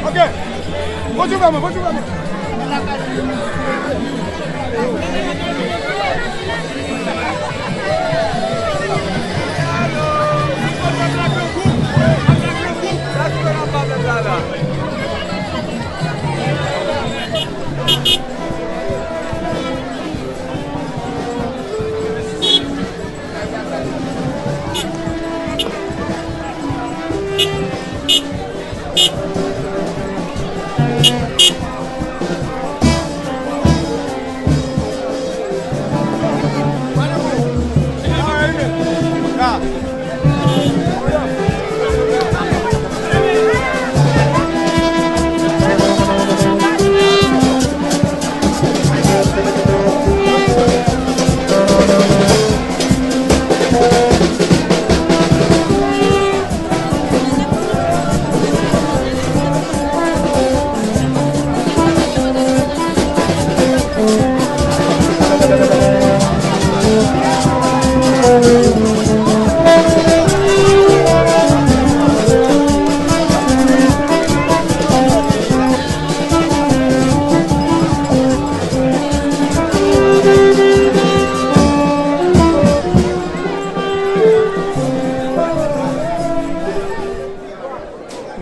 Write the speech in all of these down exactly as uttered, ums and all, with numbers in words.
Ok. Bonjou, manman. Bonjou, manman.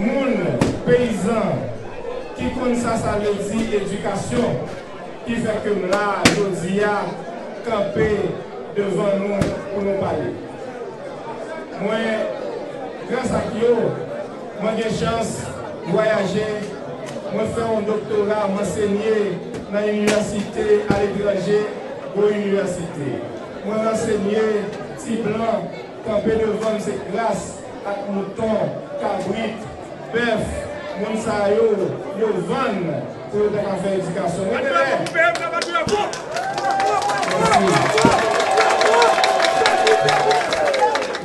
Moun, peyizan, ki konn sa sa vle di edikasyon, ki fè ke m la, jodi a, kanpe devan nou pou nou pale. Mwen, gras ak yo, mwen gen chans vwayaje, mwen fè yon doktora, m ansenye nan inivèsite aletranje, gwo inivèsite. Mwen ansenye ti blan, kanpe devan m se gras ak mouton, kabrit, bèf, moun sa yo, yo vann pou yo ta ka fè edikasyon. Mwen te lè.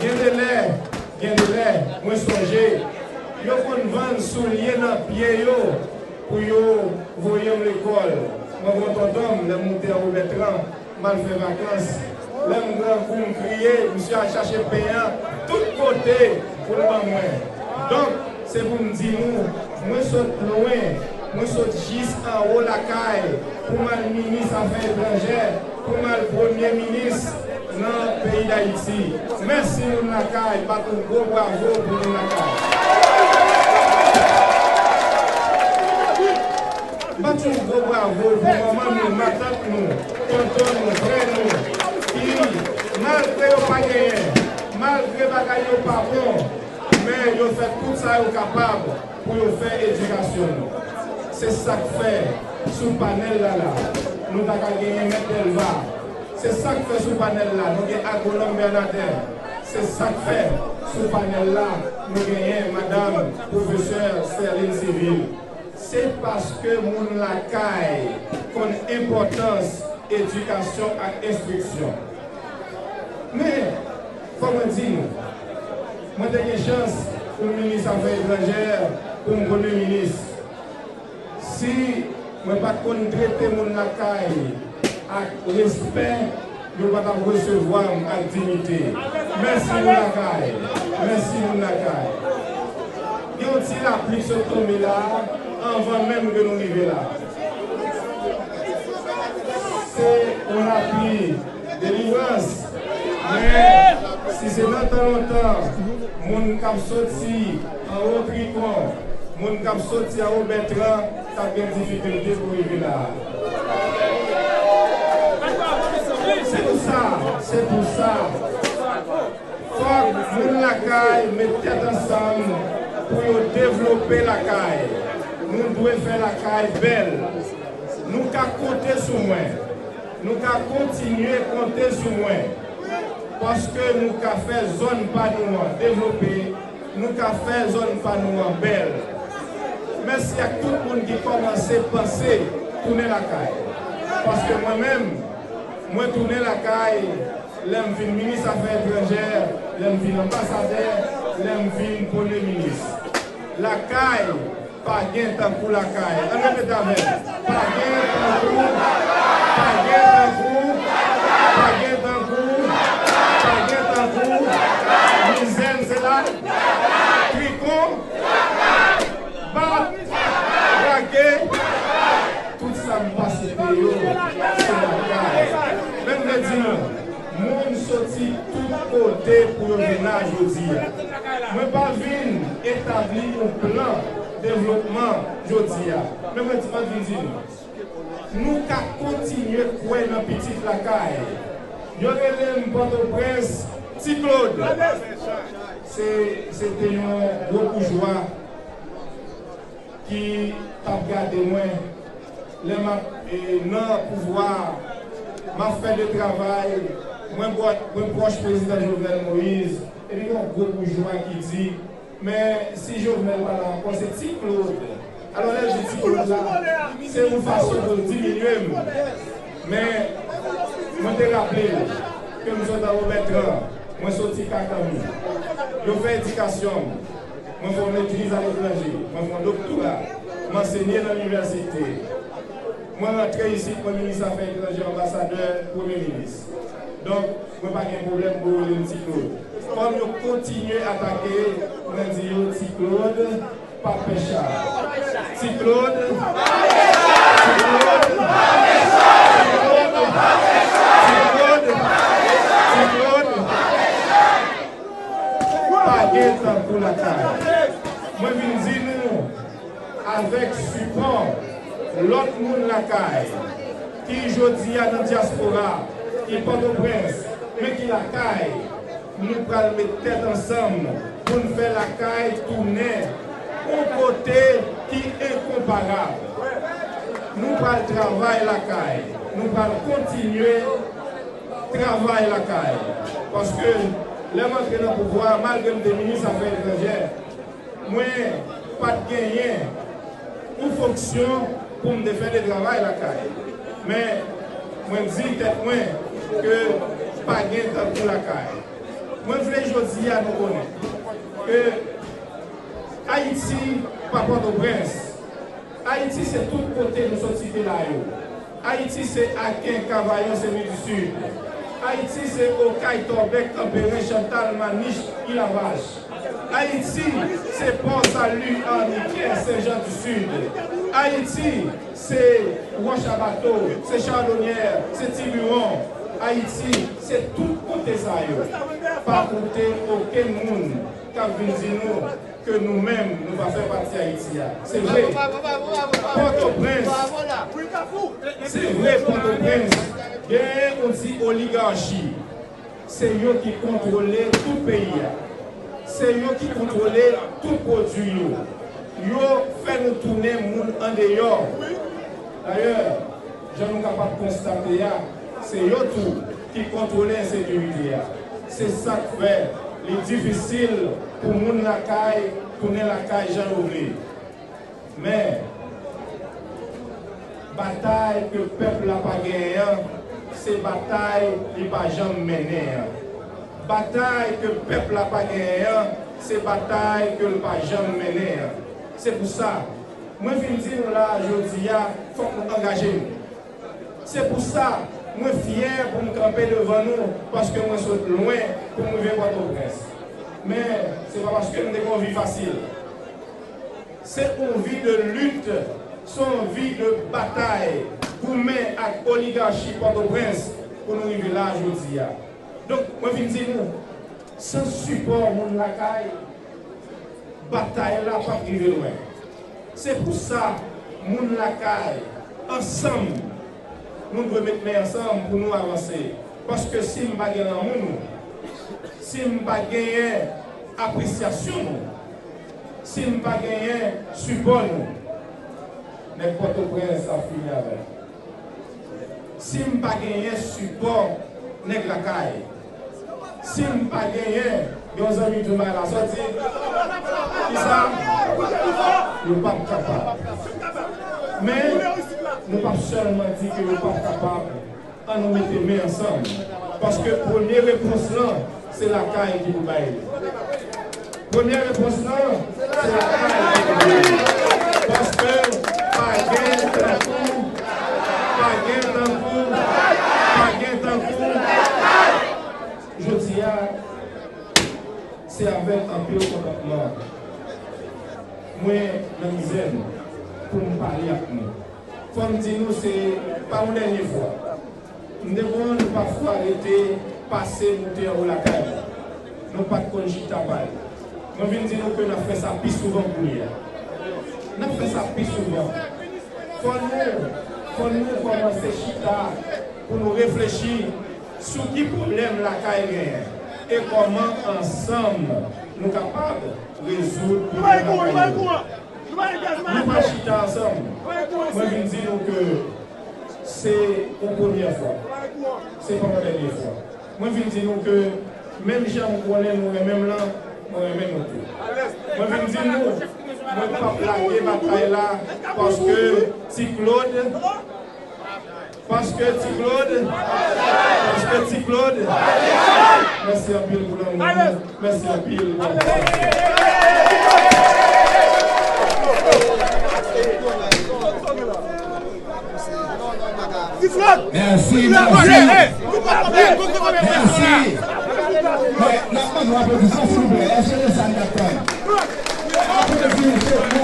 Gen de lè, gen de lè, mwen sonje, yo konn vann soulye nan pye yo pou yo voye m lekòl. Mwen, gran tonton m, lè m moute anwo Bètran, m al fè vakans. Lè m grangou, m kriye, misye al chache pen an tout kote pou l ban mwen. Donk, se pou m di nou, mwen sot lwen, mwen sot jis anwo lakay pou m al minis afè etranjè, pou m al premye minis nan peyi Dayiti. Mèsi moun lakay, bat yon gwo bravo pou moun lakay. Bat yon gwo bravo pou manman nou, matant nou, tonton nou, frè nou, ki, malgre yo pa genyen, malgre bagay yo pa bon, men yo fè tout sa yo kapab pou yo fè edikasyon nou. Se sa k fè, sou panèl la la, nou ta ka genyen Mèt Delva. Se sa k fè, sou panèl la, nou gen Agwonòm Bènadè. Se sa k fè, sou panèl la, nou genyen Madanm Pwofesè Sterline Civil. Se paske moun lakay konn enpòtans edikasyon ak enstriksyon. Men, fò mwen di nou, mwen te gen chans pou m minis afè etranjè, pou m premye minis. Si mwen pa t konn trete moun lakay ak respè, yo pa t ap resevwa m ak diyite. Mèsi moun lakay. Mèsi moun lakay. Gen yon ti lapli k sot tonbe la, anvan menm ke nou rive la. Se yon lapli delivrans. Men, si se nan tan lontan, moun k ap soti anwo Trikon, moun k ap soti anwo Bètran, t ap gen difikilte pou rive la a. Se pou sa, se pou sa, fòk moun lakay met tèt ansanm pou yo devlope lakay. Nou dwe fè lakay bèl. Nou ka konte sou mwen. Nou ka kontinye konte sou mwen. Paske nou ka fè zòn pa nou an devlope. Nou ka fè zòn pa nou an bèl. Mèsi ak tout moun ki kòmanse panse tounen lakay. Paske mwen menm, mwen tounen lakay lè m vin minis afè etranjè, lè m vin anbasadè, lè m vin premye minis. Lakay pa gen tankou lakay. Ann repete avè m. Pa gen tankou, pa gen tankou, pa gen tankou, pa gen tankou mizè n se la, Trikon, bat, brake, tout sa m pa site yo, se lakay. Men m vle di nou, moun soti tout kote pou yo vin la jodi a. Mwen pa vin etabli yon plan devlopman jodi a. Men mwen di, mwen vin di nou, nou ka kontinye kwè nan pitit lakay. Yo rele m Pòtoprens Ti Claude. Se, se te yon gwo boujwa ki t ap gade mwen lè m ap, e, nan pouvwa, m ap fè de travay, mwen bò-, mwen pwòch prezidan Jovenel Moïse, epi gen yon gwo boujwa ki di, men si Jovenel pa la ankò, se Ti Claude. Alò, lè l di Ti Claude la, se yon fason pou l diminye m. Men, mwen te raple l ke m sot anwo Bètran, mwen soti Kakanmi. Yo fè edikasyon m. Mwen fè yon metriz aletranje, mwen fè yon doktora, mwen ansenye nan linivèsite. Mwen rantre isit, mwen minis afè etranjè, anbasadè, premye minis. Donk, mwen pa gen pwoblèm pou yo rele m Ti Claude. Kòm yo kontinye atake, mwen di yo Ti Claude pa pè cha. Ti Claude, Ti Claude, Ti Claude, Ti Claude, Ti Claude, pa gen tankou lakay. Mwen vin di nou, avèk sipò lòt moun lakay, ki jodi a nan dyaspora, ki Pòtoprens, men ki lakay, nou pral met tèt ansanm pou n fè lakay tounen yon kote ki enkonparab. Nou pral travay lakay, nou pral kontinye travay lakay. Paske lè m antre nan pouvwa a, malgre m te minis afè etranjè, mwen pa t genyen yon fonksyon pou m te fè de travay lakay. Men, Mwen di tèt mwen ke pa gen tankou lakay. Mwen vle jodi a nou konnen ke Ayiti pa Pòtoprens. Ayiti se tout kote nou sot site la yo. Ayiti se Aken, Kavayon, Sen Lwi di Sid. Ayiti se Okay, Tòbèk, Kanperen, Chantal, Manich, Ilavach. Ayiti se Pò Sali, Arnikè, Sen Jan di Sid. Ayiti se Wòch a Bato, se Chadonyè, se Tibiwon. Ayiti se tout kote sa yo. Pa koute okenn moun k ap vin di nou ke nou menm, nou pa fè pati Ayiti a. Se vre, Pòtoprens, se vre, Pòtoprens genyen yon ti oligachi. Se yo ki kontwole tout peyi a. Se yo ki kontwole tout pwodui yo. Yo fè nou tounen moun andeyò. Dayè, jan nou kapab konstate a, se yo tou ki kontwole ensekirite a. Se sa k fè li difisil pou moun lakay tounen lakay jan yo vle. Men, batay ke pèp la pa genyen an, se batay li pa janm mennen an. Batay ke pèp la pa genyen an, se batay ke l pa janm mennen an. Se pou sa, mwen vin di nou la a jodi a, fòk nou angaje nou. Se pou sa, mwen fyè pou m kanpe devan nou, paske mwen sot lwen pou m rive Pòtoprens. Men, se pa paske m te gen yon vi fasil. Se yon vi de lit, se yon vi de batay, goumen ak oligachi Pòtoprens pou nou rive la a jodi a. Donk, mwen vin di nou, san sipò moun lakay, batay la p ap rive lwen. Se pou sa, moun lakay, ansanm, nou dwe met men ansanm pou nou avanse. Paske si m pa gen lanmou nou, si m pa genyen apresyasyon nou, si m pa genyen sipò nou, nèg Pòtoprens ap fini avè m. Si m pa genyen sipò nèg lakay, si m pa genyen yon zanmi tou bay la sòti, kisa? Yo p ap kapab. Men, nou p ap sèlman di ke yo p ap kapab, ann nou mete men ansanm. Paske premye repons lan, se lakay ki pou bay li. Premye repons lan, se lakay ki pou bay li. Paske pa gen tankou, pa gen tankou, pa gen tankou. Jodi a, se avèk anpil kontantman mwen nan mizè nou pou m pale ak nou. Fò m di nou, se pa yon dènye fwa. M te konn pafwa rete pase moute anwo lakay mwen. Nou pa t konn chita pale. Mwen vin di nou ke n ap fè sa pi souvan kounye a. N ap fè sa pi souvan. Fò nou, fò nou kòmanse chita pou nou reflechi sou ki pwoblèm lakay genyen e kòman ansanm nou kapab rezoud pwoblèm lakay yo. Nou pa chita ansanm. Mwen vin di nou ke se yon premye fwa. Se pa yon dènye fwa. Mwen vin di nou ke menm jan m konnen nou renmen m lan, mwen renmen nou tou. Mwen vin di nou, mwen p ap lage batay la paske Ti Claude, paske Ti Claude, paske Ti Claude. Mèsi anpil pou lanmou nou. Mèsi anpil. Mèsi, mèsi. Mèsi. Mè, n ap mande yon aplodisman, silvouplè. Èske se sa n t ap tann? Aplodisman.